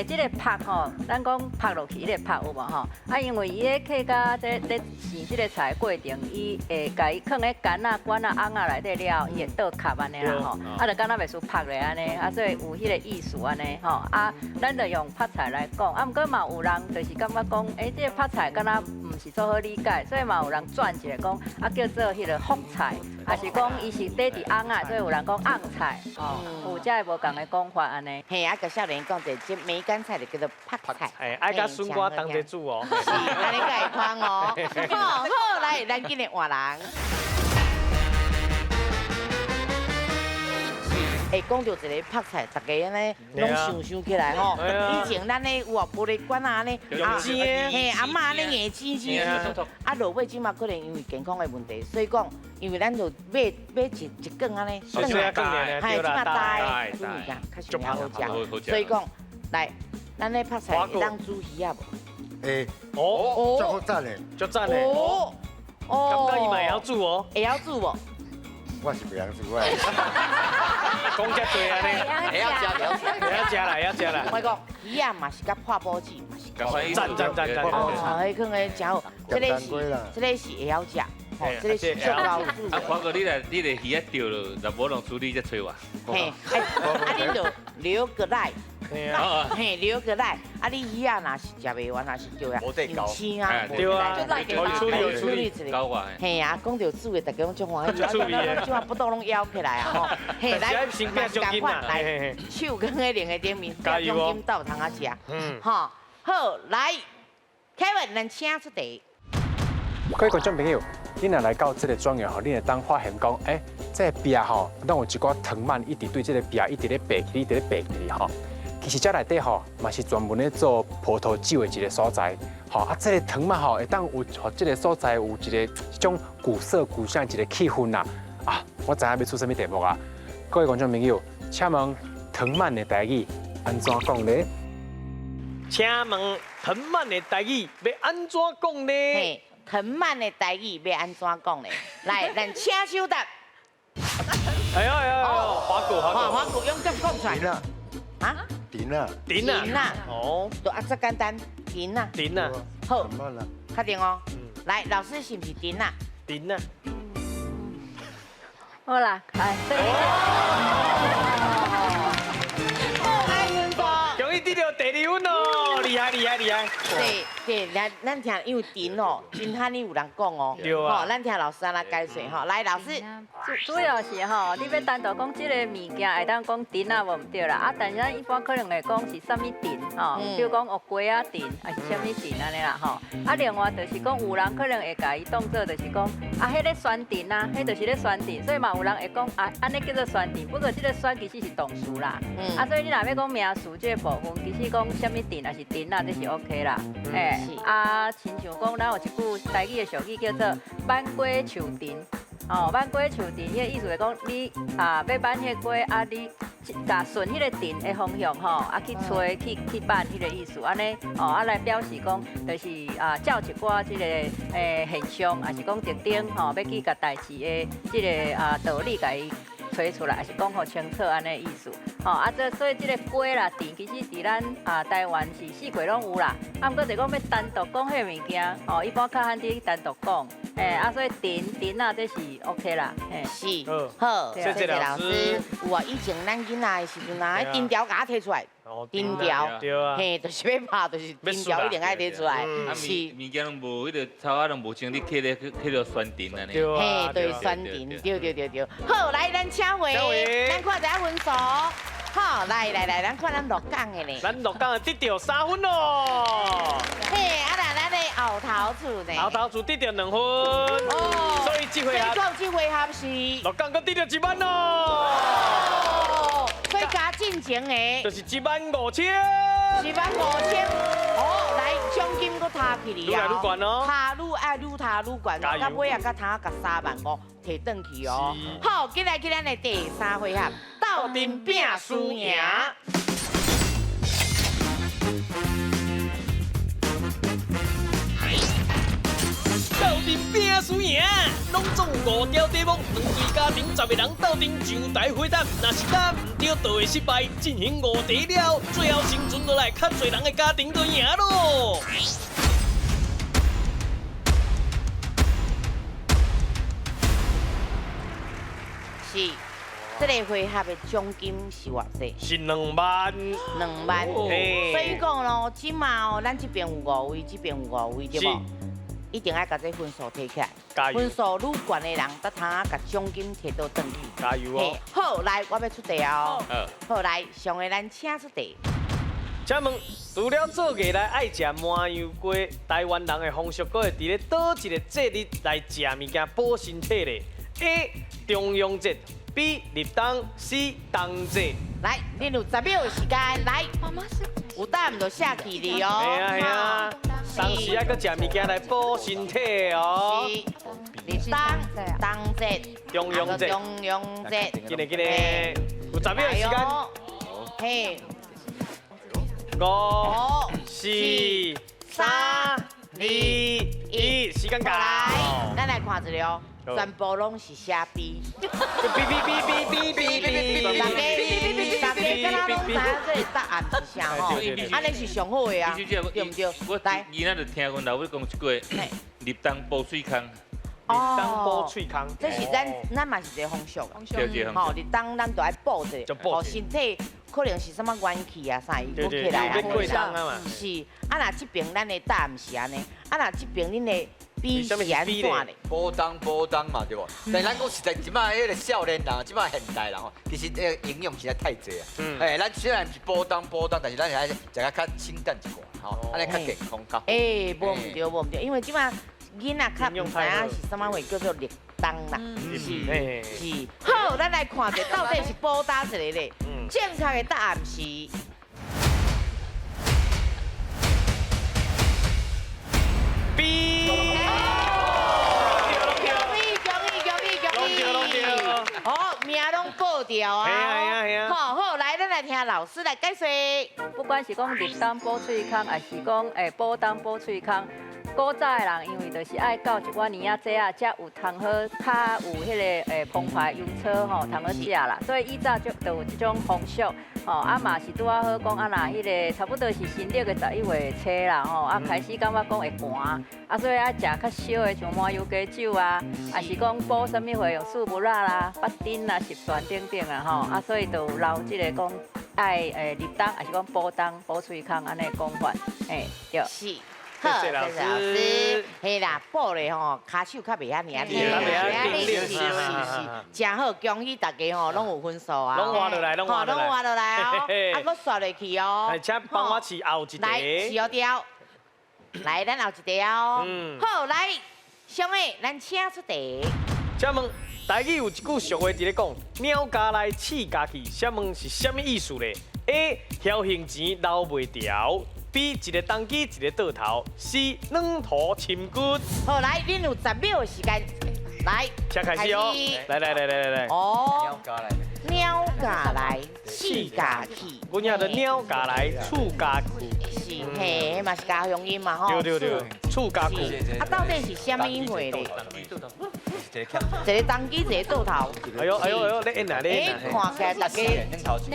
这个曝吼，咱讲曝落去，彼个曝有无吼？啊，因为伊咧客家这咧生这个菜的过程，伊会共伊囥咧矸仔、罐仔、甕仔内底了，伊会倒壳按呢啦吼。啊，就敢若袂输曝咧按呢，啊，所以有彼个意思按呢吼。啊，咱就用曝菜来讲，啊，毋过嘛有人就是感觉讲，这个曝菜敢若毋是做好理解，所以嘛有人转一个讲，啊，叫做彼个福菜，抑是讲伊是缀伫甕仔，所以有人讲甕菜，吼，有遮个无仝的讲法按呢。嘿，啊，共少年讲者，这梅干菜就叫做曝菜。哎，爱佮笋瓜同齐煮哦。是，按呢才会通哦。好，好，来，咱今日换人。哎，讲到一个曝菜，大家按呢拢想想起来吼。以前咱咧有啊，玻璃罐啊按呢，嘿，阿嬷按呢硬煎煎，啊，落尾这马可能因为健康的问题，所以讲，因为咱就买买一一罐按呢，嘿，这马大的煮物件较上好食，所以讲，来，咱咧曝菜会当煮鱼仔无？会。哦，足好赞的，足赞的。哦，哦，感觉伊嘛会晓煮哦？会晓煮无？我是袂晓煮啊。讲遮济按呢，会晓食，会晓食啦，会晓食啦。我讲鱼仔嘛是佮破报纸嘛是。赞赞赞赞。哦，彼囥个真好，这个是这个是会晓食，吼，这个是足够煮。啊，华哥，你来，你的鱼仔钓了，若无人处理，再揣我。嘿，啊，恁就留个来。嘿，留个来，啊，你鱼仔若是食袂完，若是钓啊，有青啊，对啊，处理处理一下。嘿啊，讲著煮的，大家拢足欢喜，这马腹肚拢枵起来啊吼。嘿，来，嘛是仝款，来，手囥佇两个顶面，奖金斗通仔食。嗯，吼，好，来，Kevin，咱请出题。各位观众朋友，你若来到这个庄园吼，你会当发现讲，欸，这个壁吼，拢有一寡藤蔓一直对这个壁一直咧爬起，一直咧爬起吼。其实这内底吼，嘛是专门咧做葡萄酒的一个所在。吼啊，这个藤蔓吼，会当有，予这个所在有一个这种古色古香的一个气氛啦。啊，我知影欲出啥物题目啊？各位观众朋友，请问藤蔓的台语按怎讲呢？请问藤蔓的台语欲按怎讲呢？藤蔓的台语欲按怎讲呢？来，咱请首答。哎呦哎呦，华哥华哥，华哥用点讲出来。啊？藤啊，藤啊，哦，就啊，这简单，藤啊，藤啊，好，确定哦。来，老师是毋是藤啊？藤啊。好啦，来，恭喜得到第二分哦，厉害厉害厉害！对对，咱咱听，因为藤哦，真罕有人讲哦，对啊，咱听老师按怎解说吼，来，老师，主要是吼，你欲单独讲这个物件，会当讲藤仔无毋对啦，啊，但是咱一般可能会讲是啥物藤吼，比如讲乌鸡仔藤，抑是啥物藤按呢啦吼。啊，另外就是讲有人可能会共伊当做就是讲啊，彼个酸藤啊，彼就是咧酸藤，所以嘛有人会讲啊，按呢叫做酸藤，不过这个酸其实是动词啦。啊，所以你若欲讲名词这个部分，其实讲啥物藤抑是藤仔，这是 OK 啦。欸，啊，亲像讲咱有一句台语的俗语叫做“挽瓜树藤”，哦，挽瓜树藤，彼个意思是讲你啊欲挽彼个瓜啊，你共顺彼个藤的方向吼，啊去揣去去挽彼个意思，按呢哦啊来表示讲，就是啊照一寡这个现象，抑是讲特征吼，欲去共代志的这个啊道理共伊揣出来，抑是讲予清楚按呢意思。吼啊，这所以这个瓜啦、藤，其实伫咱啊台湾是四季拢有啦。啊，毋过就讲欲单独讲彼个物件，吼，一般较罕伫单独讲。欸，啊，所以藤藤仔这是 OK 啦。嘿，是，好，谢谢老师。有啊，以前咱囡仔的时阵啊，藤条共我提出来，藤条，对啊，嘿，就是欲拍，就是藤条一定爱提出来。是。物件拢无，彼个草仔拢无穿，你刻咧刻著酸藤按呢。嘿，对，酸藤，对对对对。好，来，咱请回，咱看一下分数。好，来来来，咱看咱鹿港的呢。咱鹿港的得著3分咯。嘿，啊那咱的后头厝呢？后头厝得著2分。哦。所以这回合，所以这回合是鹿港阁得著1万咯。哦。所以加进前的，就是15000。15000。哦，来，奖金阁提起哩啊！愈来愈悬哦。提愈爱愈提愈悬，到尾啊，阁提甲3万5提转去哦。好，进来去咱的第三回合。斗阵拼输赢。斗阵拼输赢，拢总有5条题目，两队家庭10个人斗阵上台回答，若是答毋对，就会失败。进行5题了，最后生存落来较济人的家庭就赢咯。是，这个回合的奖金是偌济？是2万。2万。所以讲咯，这马哦，咱这边有5位，这边有5位，对无？一定爱共这分数提起来。加油！分数愈悬的人，才通啊共奖金提倒转去。加油哦！好，来，我欲出题哦。好，来，上个咱请出题。请问，除了做艺来爱食麻油鸡，台湾人的风俗阁会伫咧佗一个节日来食物件补身体咧？A. 重阳节，B. 立冬，C. 冬节。来，恁有10秒的时间，来。妈妈是。有答案就写起哩哦。嘿啊嘿啊，当时还阁食物件来补身体哦。是。立冬、冬节、重阳节、重阳节。紧嘞紧嘞，有10秒的时间。嘿。5、4、3、2、1，时间到。来，咱来看一下哦。全部拢是写 B。 B B B B B B B。大家敢若拢知影这个答案是啥吼？按呢是上好的啊，对毋对？我囡仔就听阮老母讲一句：立冬补喙空。立冬补喙空。这是咱嘛是一个风俗。吼，立冬咱就爱补一下，吼身体可能是啥物元气啊啥，伊阁起来啊。是，啊若这边咱的答案是按呢，啊若这边恁的。B 是按怎咧？补冬补冬嘛，对无？但咱讲实在，这摆彼个少年人，这摆现代人吼，其实这个营养实在太济啊。哎，咱虽然是补冬补冬，但是咱是爱食较较清淡一寡，吼，按呢较健康较。哎，无毋对，无毋对，因为这摆囡仔较毋知影是啥物货叫做立冬啦。是是。好，咱来看者到底是补佗一个咧？正确的答案是。 B。好，名拢报掉啊！好好，来，咱来听老师来解说。不管是讲立冬补喙空，还是讲补冬补喙空，古早的人因为就是爱到一寡年仔节啊，才有通好较有彼个澎湃油草吼，通好食啦。所以以早就有这种风俗。吼，啊嘛是拄仔好讲啊，若彼个差不多是新历的11月初啦，吼，啊开始感觉讲会寒，啊所以爱食较烧的，像麻油鸡酒啊，啊是讲补啥物货用四物仔啦、八珍啊、十全等等啊，吼，啊所以就有留这个讲爱立冬，还是讲补冬补喙空按呢讲法，嘿，对。是。好，谢谢老师。嘿啦，补咧吼，跤手较袂遐尔啊，是是是，真好，恭喜大家吼，拢有分数啊。拢换落来，拢换落来，拢换落来哦。啊，阁刷落去哦。请帮我试后一题。来，试后条。来，咱后一题哦。好，来，上个，咱请出题。请问，台语有一句俗话伫咧讲，鸟家来，鼠家去，请问是啥物意思咧？A. 侥幸钱留袂牢。B 一个当机，一个倒头。C 软土深骨。好，来，恁有10秒的时间，来，请开始哦。来来来来来来。哦。鸟家来，鼠家去。阮遐的鸟家来，鼠家去。是嘿，嘛是家乡音嘛吼。对对对，鼠家去。啊，到底是啥物货咧？一个当机，一个倒头。哎呦哎呦哎呦，咧演啊咧演啊！看起来大家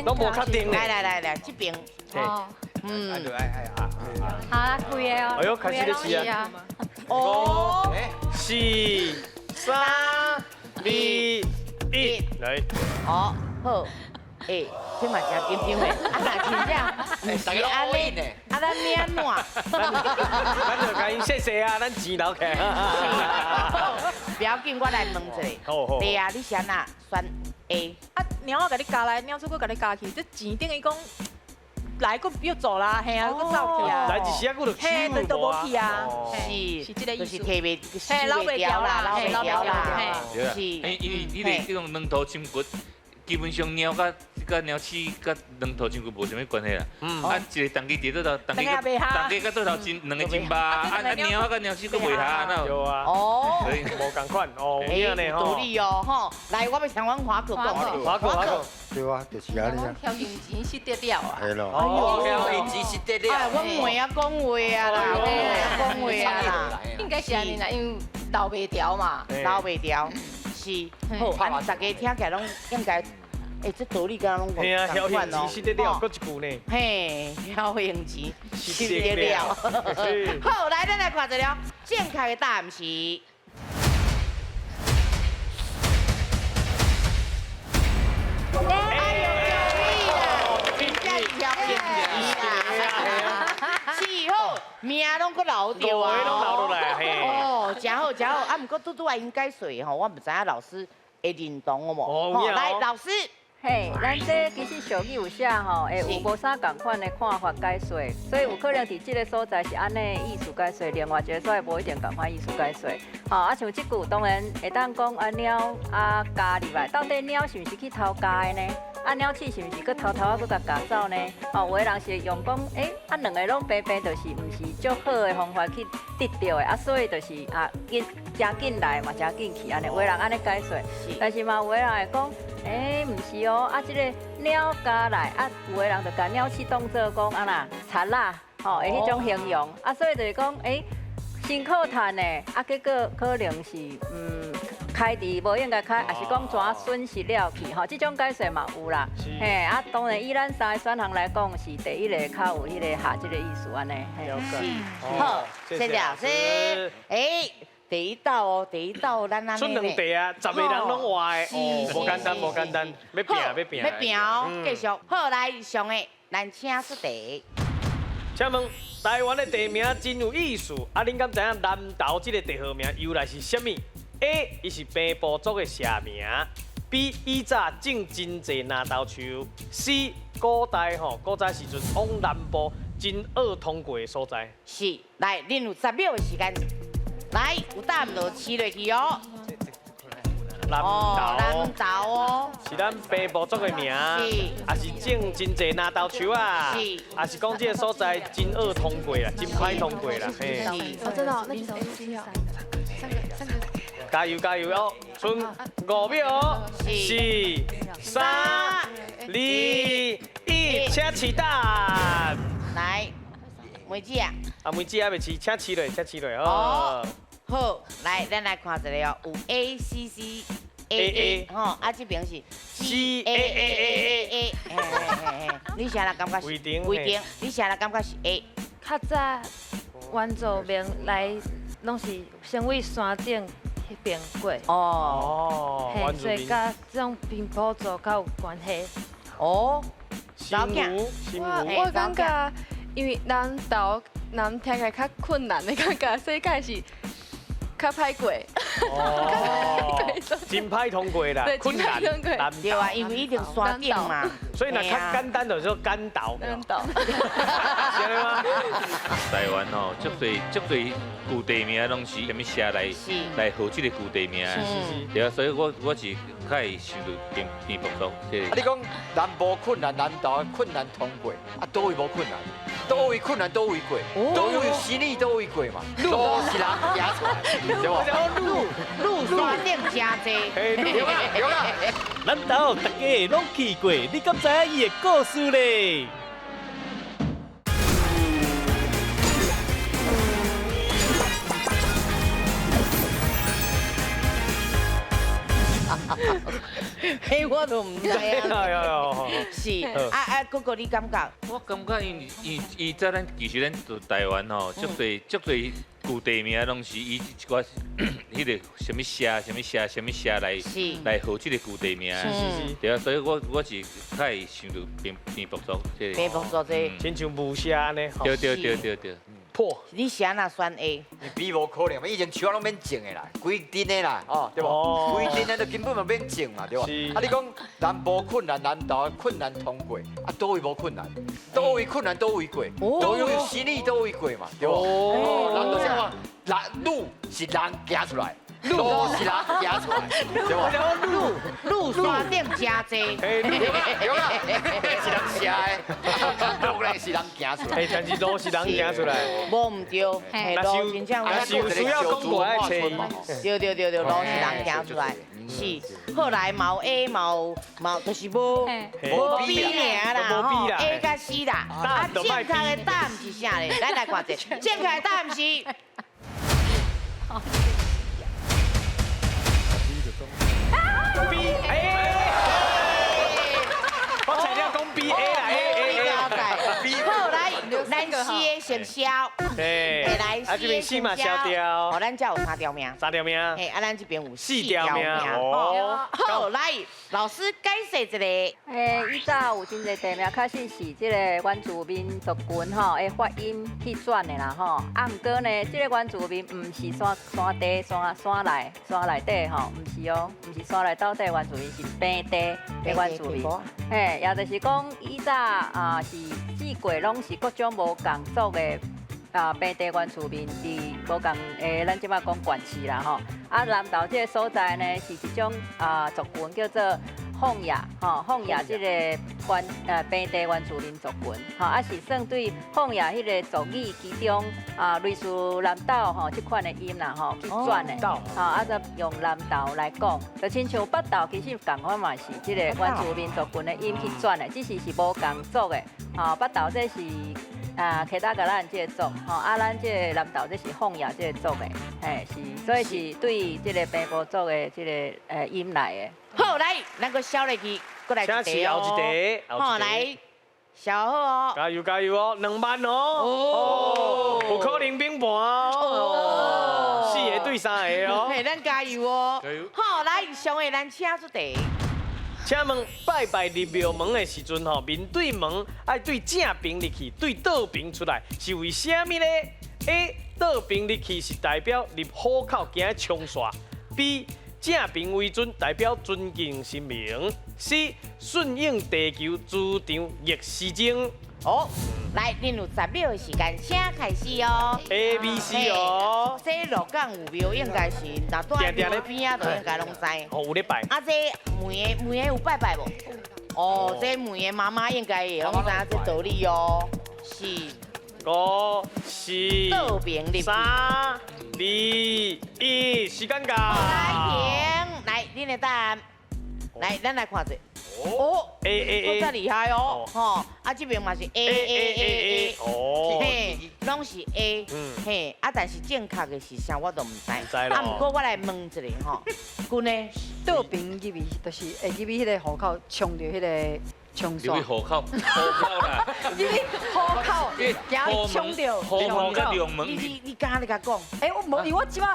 拢无确定咧。来来来来，这边。哦。嗯。好啦，开个哦。哎呦，开始咧试啊。5、4、3、2、1，来。好，好。哎，这嘛真紧张的，啊若真正，毋是按呢，啊咱欲按怎？咱就共𪜶谢谢啊，咱钱留起来。不要紧，我来问一下。好好。对啊，你是按怎选 A？啊，猫仔共你咬来，猫出阁共你咬去，这钱等于讲来阁又走啦，嘿啊，阁走去啊。来一时啊，阁就嘿，就无去啊。是，是这个意思。就是提袂，收袂牢啦，留袂牢啦。是。因为你个这种软土深骨，基本上猫佮。佮鸟鼠佮两头亲像无啥物关系啦。啊，一个同鸡伫倒头，同鸡同鸡佮倒头真两个真肉，啊猫仔佮鸟鼠阁袂合，那有啊。哦，无仝款哦，有影呢吼。道理哦，吼。来，我欲请阮华哥讲。华哥，华哥。对啊，就是按呢啊。挑用钱失得了啊。系咯。哦，挑用钱失得了。哎，阮妹仔讲话啊啦，阮妹仔讲话啊啦。应该是按呢啦，因为留袂牢嘛。留袂牢，是。好，啊，大家听起来拢应该，哎，这道理敢拢嘿啊，晓用钱失得了，阁一句呢。嘿，晓用钱失得了。好，来，咱来看一下正确的答案是。哎呦，对啦，真正晓用钱啦。是好，名拢阁留著啊，拢留落来，嘿。哦，真好，真好。啊，毋过拄拄仔𪜶解说吼，我毋知影老师会认同无？哦，来，老师。嘿，咱这其实俗语有写吼，会有无啥仝款的看法解说，所以有可能伫这个所在是按呢意思解说，另外一个所在无一定仝款意思解说。吼，啊像这句当然会当讲啊猫啊咬入来，到底猫是毋是去偷咬的呢？啊鸟鼠是毋是阁偷偷仔阁共咬走呢？吼，有的人是用讲，欸，啊两个拢平平，就是毋是足好的方法去得到的，啊所以就是啊紧诚紧来嘛，诚紧去按呢，有的人按呢解说，但是嘛有的人会讲，欸，毋是哦，啊这个鸟咬来，啊有的人就共鸟鼠当做讲啊那贼仔，吼，的彼种形容，啊所以就是讲，欸，辛苦趁的，啊结果可能是开伫无应该开，也是讲怎损失了去吼，这种解释嘛有啦。嘿，啊，当然以咱三个选项来讲，是第一个较有彼个合这个意思按呢。是，好，谢谢老师。欸，第一道哦，第一道咱按呢。出两题啊，10个人拢活的，无简单，无简单，欲拼，欲拼。欲拼哦，继续。好，来上个，咱请出题。请问台湾的地名真有意思，啊，恁敢知影南投这个地号名由来是啥物？A，伊是平埔族的社名；B，以早种真济南投树；C，古代吼，古早时阵往南部真恶通过的所在。是，来，恁有10秒的时间，来，有答案就试落去哦。南投，南投哦，是咱平埔族的名，也是种真济南投树啊，是，也是讲这个所在真恶通过啦，真歹通过啦，嘿。哦，真的，那就是 A、C 哦，三个，三个。加油加油哦！剩5秒，4、3、2、1，请试答案。来，梅子啊。啊，梅子还袂试，请试落，请试落哦。好，来，咱来看一下哦，有 A、C、C、A、A，吼，啊这边是 C、A、A、A、A、A，嘿嘿嘿，你啥人感觉是？规定，规定，你啥人感觉是 A？较早原住民来，拢是先为山顶彼边过。哦，嘿，所以佮这种平埔族较有关系。哦，我感觉，因为南投南听起来较困难的感觉，所以敢是较歹过。哦，真歹通过啦，困难。对啊，因为一定山顶嘛。所以若较简单就说干岛。干岛。是吗？台湾吼，足济足济旧地名拢是啥物写来来号这个旧地名。对啊，所以我是较会想到平埔族。啊，你讲南部困难，南投困难通过，啊，佗位无困难？佗位困难，佗位过？佗位生理，佗位过嘛？路是人行出来，对无？路山顶真济。对啦，对啦。南投大家拢去过，你敢知影伊的故事咧？嘿，我都毋知啊。是啊啊，哥哥你感觉？我感觉因伊早咱其实咱台湾吼，足济足济旧地名拢是以一寡彼个啥物社、啥物社、啥物社来来号这个旧地名。是。对啊，所以我是较会想到平埔族这个。平埔族这。亲像雾社按呢。对对对对对。破。你是按怎选 A？比无可能嘛，以前树仔拢免种的啦，规阵的啦，哦，对无？规阵的就根本嘛免种嘛，对无？啊，你讲南部困难，南投困难通过，啊，佗位无困难？佗位困难，佗位过？佗位生理，佗位过嘛，对无？哦，人就是讲，人路是人行出来，路是人行出来，对無？路路山頂真濟，對啦，是人寫的，路咧是人行出來。但是路是人行出來，無毋對，路真正有需要講過愛揣。對對對對，路是人行出來，是。後來嘛有 A 嘛有嘛，就是無無 B 爾啦，吼 A 佮 C 啦。啊，正確的答案是啥咧？咱來看者，正確的答案是。B A，我猜了講 B A 啦 A A A。好，來，咱四个先消。來，啊這邊四嘛消掉。哦，咱這有三條命。三條命。嘿，啊，咱這邊有四條命。哦。好，來，老師解釋一下。以早有真濟地名，確實是這個原住民族群吼的發音去轉的啦吼。啊，毋過呢，這個原住民毋是山山地山山內山內底吼，毋是哦，毋是山內斗底原住民，是平地的原住民。嘿，也就是講以早啊是四季攏是各種無仝族的。啊，平地原住民佇無仝的，咱這擺講縣市啦吼。啊，南投這個所在呢，是一種啊族群叫做鳳野吼，鳳野這個平地原住民族群吼，啊是算對鳳野彼個族語其中啊類似南投吼這款的音啦吼去轉的，吼啊就用南投來講，就親像北投其實仝款嘛是這個原住民族群的音去轉的，只是是無仝族的，吼北投這是。啊，其他佮咱這個族，吼啊，咱這個南投這是鳳野這個族的，嘿，是，所以是對這個平埔族的這個音來的。好，來，咱閣消落去，閣來一題哦。好，來，消好哦。加油加油哦，2萬哦。哦，有可能平盤哦。4個對3個哦。嘿，咱加油哦。加油。好，來，上下咱請出題。請問拜拜入廟門的時陣吼，面對門愛對正邊入去，對倒邊出來，是為啥物呢？A 倒邊入去是代表入虎口驚衝煞。B 正邊為尊，代表尊敬神明。C 順應地球磁場逆時針。哦，來，恁有10秒的時間，請開始哦。A、B、C 哦。這鹿港有廟應該是，若住佇廟邊仔就應該攏知。哦，有咧拜。啊，這每个每个有拜拜無？哦，這每個媽媽應該會攏知影這道理哦。是。 5、4、3、2、1，時間到。來停，來，恁的答案。來，咱來看者。哦，A A A，真厲害哦，吼，啊這邊嘛是 A A A A，嘿，攏是 A，嘿，啊但是正確的是啥我都毋知，啊毋過我來問一下吼，君呢？倒邊入去就是會入去彼个戶口，衝著彼个衝線。入去戶口，戶口啦。入去戶口，驚衝著。戶口佮龍門。你敢咧共講？欸，我無，因為我這擺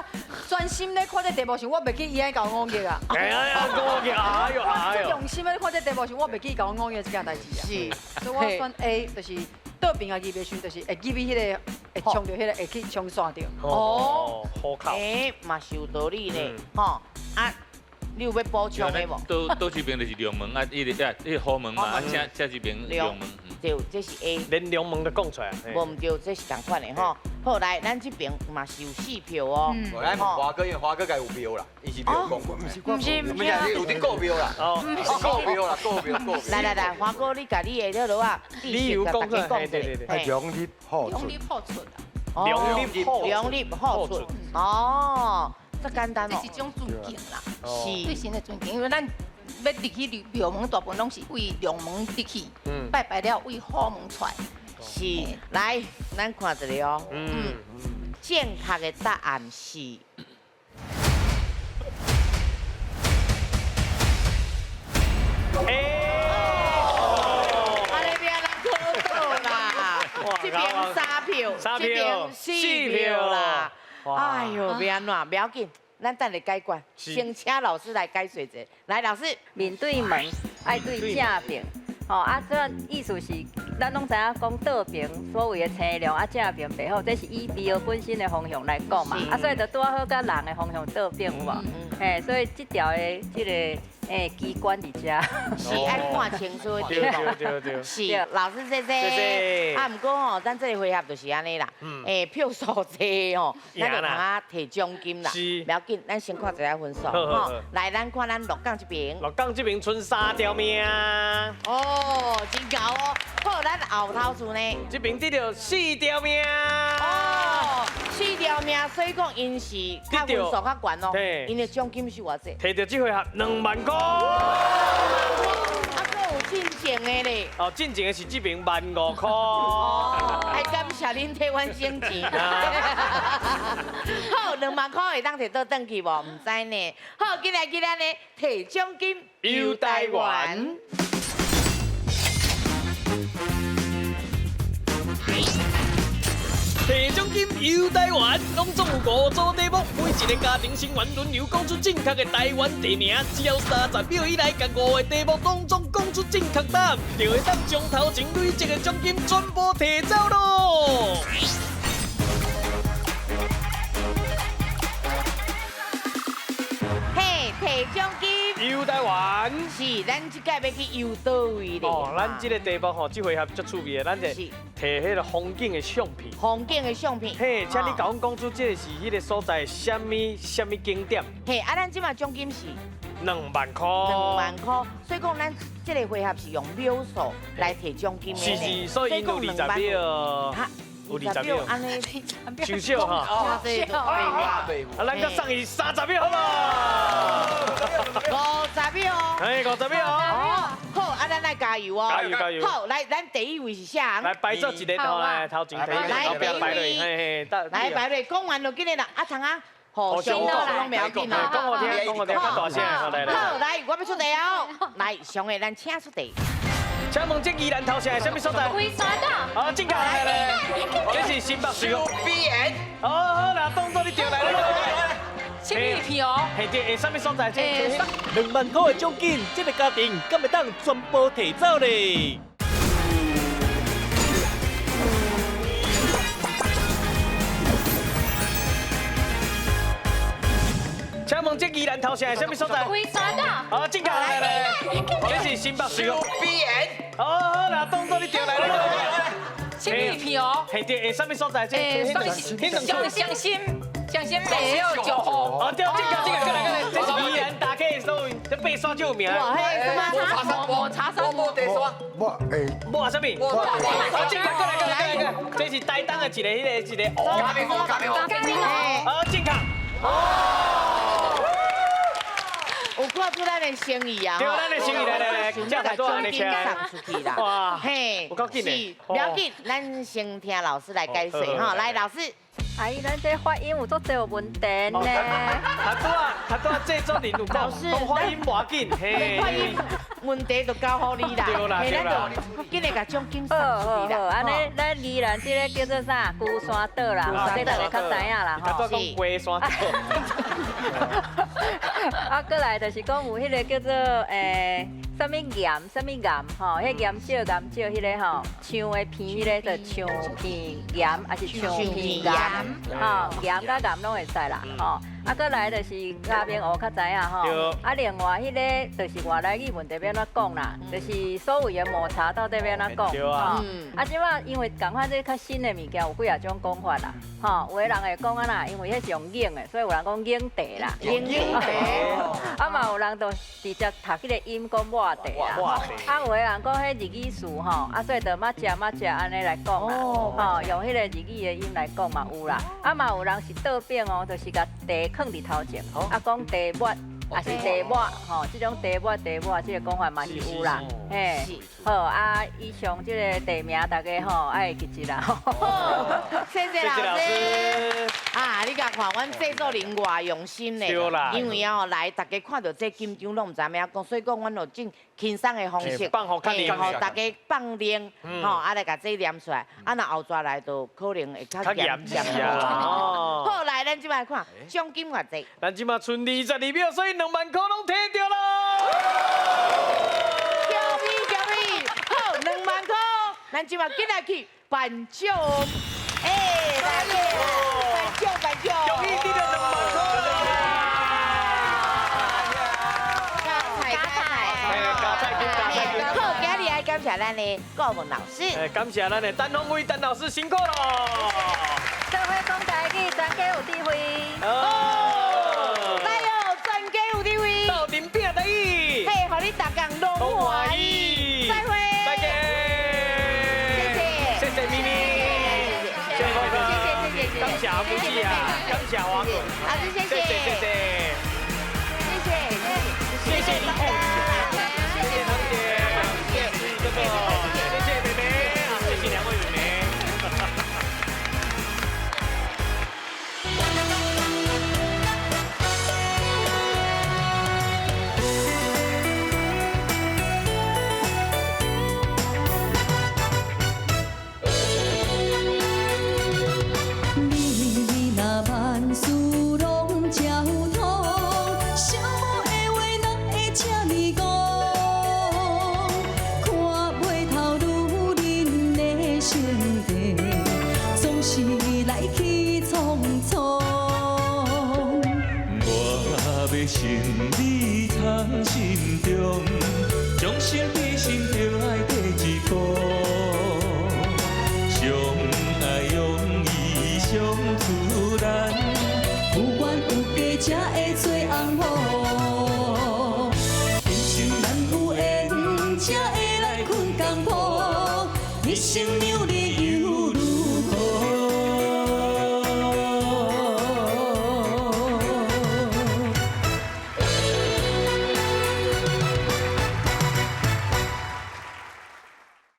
專心咧看這題目時，我袂記伊愛共我講啊。哎呀，講哎呦哎呦。我用心咧看這題目時，我袂記共我講這件代志啊。是。所以我選 A，就是倒邊啊入的時，就是會入去彼个，會衝著彼个，會去衝線著。哦，戶口。欸，嘛是有道理呢，吼啊。你有欲補充的無？倒這邊就是龍門啊，彼个啊，彼个虎門嘛，啊，這這邊龍門。對，這是 A。連龍門都講出來。無毋對，這是仝款的吼。好，來，咱這邊嘛是有4票哦。咱問華哥，因為華哥家有廟啦，伊是廟公。毋是毋是，唔是，有伫顧廟啦。哦，顧廟啦，顧廟顧廟。來來來，華哥，你共你的這落啊，理由講出來。對對對。兩入虎兩入虎出。兩入虎出。哦。這簡單哦，這是一種尊敬啦，是對神的尊敬，因為咱欲入去廟門，大部分攏是為龍門入去，拜拜了為虎門出來。是，來，咱看一下哦。正確的答案是。啊，那邊人考到啦，這邊3票，這邊4票啦。哎呦，欲按怎？不要緊，咱等下解決。先請老師來解說一下。來，老師，面對門愛對正邊，吼啊，這意思是，咱攏知影講倒邊所謂的青龍啊，正邊白虎，這是以廟本身的方向來講嘛，啊，所以就拄好佮人的方向倒邊有無？嘿，所以這條的這個機關佇遮，是愛看清楚對對對對。是，老師謝謝。啊，毋過吼，咱這個回合就是按呢啦。票數濟吼，咱就通啊提獎金啦。是。不要緊，咱先看一下分數。吼，來，咱看咱鹿港這邊。鹿港這邊賰3條命。哦，真𠢕哦。好，咱後頭厝呢？這邊得著4條命。哦，4條命，所以講𪜶是較分數較懸哦。𪜶的獎金是偌濟？提著這回合2萬塊。啊，閣有進前的咧。哦，進前的是這邊15,000塊。哦，還感謝恁替阮省錢。好，2萬塊會當提倒轉去無？毋知呢。好，今日今日呢，提獎金遊台灣。提獎金遊台灣，攏總有5組題目，每一個家庭成員輪流講出正確的台灣地名，只要30秒以內，共5個題目攏總講出正確答案，就會當將頭前累積的獎金全部提走囉。嘿，提獎金遊台灣。是，咱這屆欲去遊佗位咧？哦，咱這個題目吼，這回合足趣味的，咱就提彼个風景的相片。風景的相片。嘿，請你共阮講出這個是彼个所在啥物啥物景點？嘿，啊，咱這馬獎金是2萬塊。2萬塊，所以講咱這個回合是用秒數來提獎金的。是是，所以有20秒。有20秒，按呢，傷少哈。啊，咱閣送伊30秒好無？50秒。嘿，50秒。好，啊，咱來加油哦。加油加油。好，來，咱第一位是啥？來排做一個頭來，頭前提，來後壁排落，嘿嘿，來排落，講完就緊的啦，啊，通啊，互相講攏袂要緊啊。講我聽，講我聽，較大聲，來來。好，來，我欲出題哦。來，上個咱請出題。請問這宜蘭頭城是啥物所在？龜山島。好，正確來來，這是新北市。B N。好好啦，當作你著來了。什麼片哦？嘿對，啥物所在？2萬塊的獎金，這個家庭敢會當全部提走咧？請問這宜蘭頭城是啥物所在？龜山島。好，正確來來，這是新北市。B N。好好啦，當作你著來了。什麼片哦？嘿對，啥物所在？相相心，相心没有酒后。哦對，這個這個，過來過來，這是宜蘭大溪的所謂，這爬山最有名。哇嘿，什麼？抹茶山，抹茶山，抹欸，抹啥物？好，正確，過來過來過來，這是台東的一個彼個一個。嘉明湖，嘉明湖，嘉明湖。好，正確。哦。有看出咱的心意啊！對，咱的心意來來來，這個獎金送出去啦！哇，嘿，有夠緊的，不要緊，咱先聽老師來解釋哈。來，老師。哎，咱這發音有足濟有問題呢。頭拄仔製作人有講，講發音無要緊，嘿。發音問題就交予你啦。對啦對啦。緊來共獎金送出去啦。好，按呢，咱宜蘭這个叫做啥？龜山島啦，這大家較知影啦吼。頭拄仔講龜山島。啊，閣來就是講有彼个叫做啥物岩，啥物岩吼，彼岩石岩石彼个吼，像的片彼个就橡片岩，抑是橡片岩，吼，岩佮岩拢会使啦，吼。啊，阁来就是嘉明湖较知影吼，啊，另外彼个就是外来语问题欲按怎讲啦，就是所谓的抹茶到底欲按怎讲，吼。啊，这马因为仝款这较新的物件有几仔种讲法啦，吼，有的人会讲啊啦，因为彼是用拧的，所以有人讲拧茶啦，拧茶。啊嘛有人就直接读彼个音讲抹茶啦，啊有的人讲彼日语词吼，啊所以就抹食抹食按呢来讲啦，吼，用彼个日语的音来讲嘛有啦，啊嘛有人是倒反哦，就是共茶囥伫头前，啊讲茶抹，抑是茶抹，吼，这种茶抹茶抹这个讲法嘛是有啦，嘿，好啊，以上这个地名大家吼爱记一啦。谢谢老师。啊，你共看，阮制作人偌用心咧，因为哦来大家看著这紧张拢毋知影按怎讲，所以讲阮就尽轻松的方式，予大家放练，吼，啊来共这念出来，啊若后逝来就可能会较严重。好，来，咱这摆看奖金偌济？咱这马賰22秒，所以2万块拢提著咯。恭喜恭喜！好，2万块，咱这马紧来去颁奖。哎，来颁奖颁奖！恭喜得著2万块。咱的顧問老師。哎，感謝咱的陳鴻威陳老師辛苦咯。做伙講台語，全家有智慧。哦，來哦，全家有智慧。鬥陣拼台語。嘿，予你逐工攏歡喜。再會。再見。謝謝。謝謝咪咪。謝謝謝謝，感謝阿夫妻啊，感謝王，老師謝謝，謝謝謝謝，謝謝你，謝謝堂姐，謝謝哥哥，謝謝妹妹，謝謝兩位妹妹。心你藏心中，將心比心，就愛第一步。相愛容易相處難，不管有假才會做翁某。人生難有緣，才會來睏仝鋪。一生。